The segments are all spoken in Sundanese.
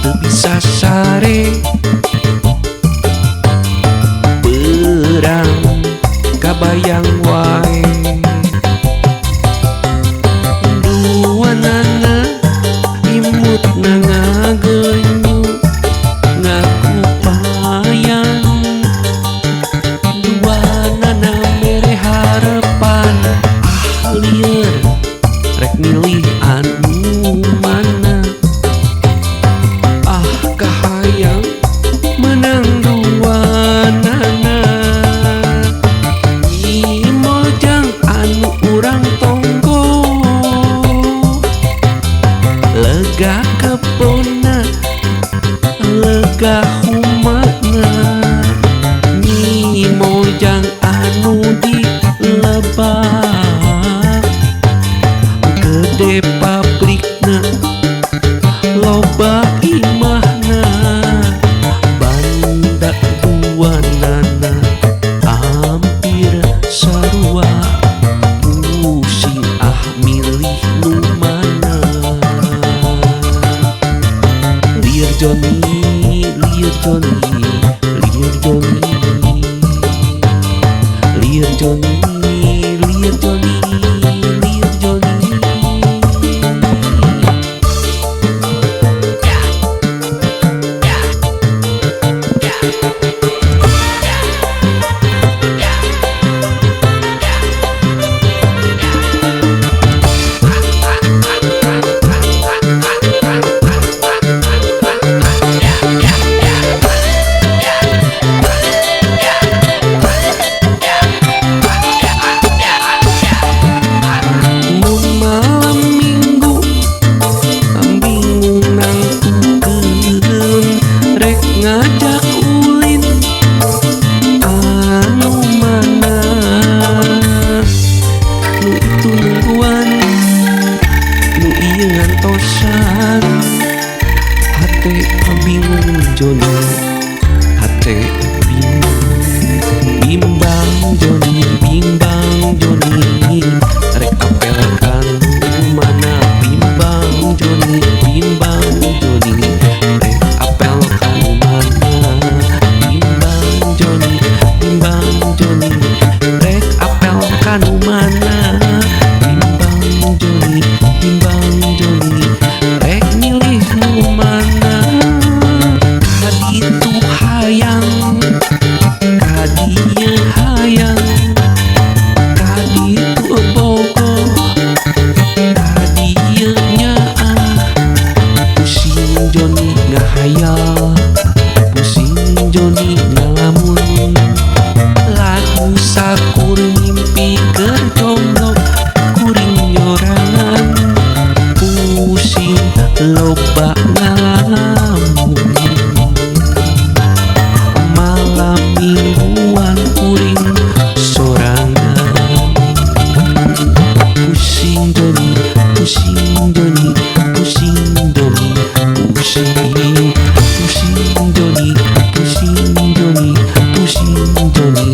teu bisa sare perang kabayang wae duanana imutna ngagenyu ngakupayan duanana mere harepan ah lieur rek milih anu mana ah kahayang menang duanana Nyi Mojang anu urang tonggo lega kebonna lega humana Nyi Mojang anu di Lebak gede pabrikna loba imahna banda duanana hampir sarua pusing ah milih nu mana lieur Joni lieur Joni lieur Joni lieur Joni lieur Joni lieur Joni. Mun malam minggu bingung nangtukeun rek ngajak ulin anu mana nu itu nungguan nu ieu ngantosan hate bingung Joni hate bingung bimbang Joni bimbang Joni rek apel kanu mana bimbang Joni bimbang Joni rek apel kanu mana bimbang Joni bimbang Joni rek apel kanu mana bimbang Joni bimbang Joni rek milih nu mana kaditu hayang kadieu hayang kaditu bogo kadieu nyaah pusing Joni ngahayal pusing Joni ngalamun lagu sakur mimpi keur jomblo kuring nyorangan pusing loba ngalamun malam mingguan kuring sorangan pusing Joni pusing Joni pusing Joni pusing pusing Joni pusing Joni pusing Joni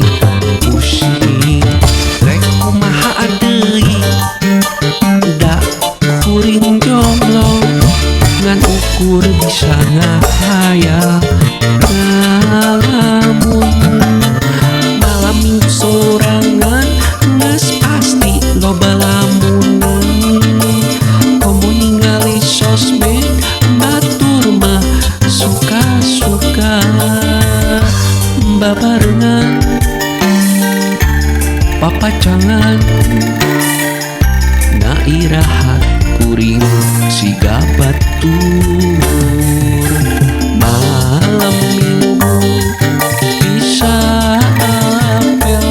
pusing rek kumaha deui da kuring jomblo ngan ukur bisa ngahayal ngalamun malam minggu sorangan geus pasti loba lamunan komo ningali sosmed batur mah suka-suka babarengan papacangan na iraha kuring siga batur malam minggu bisa apel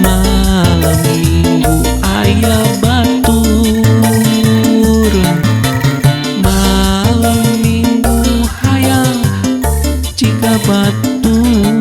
malam minggu aya batur malam minggu hayang jiga batur.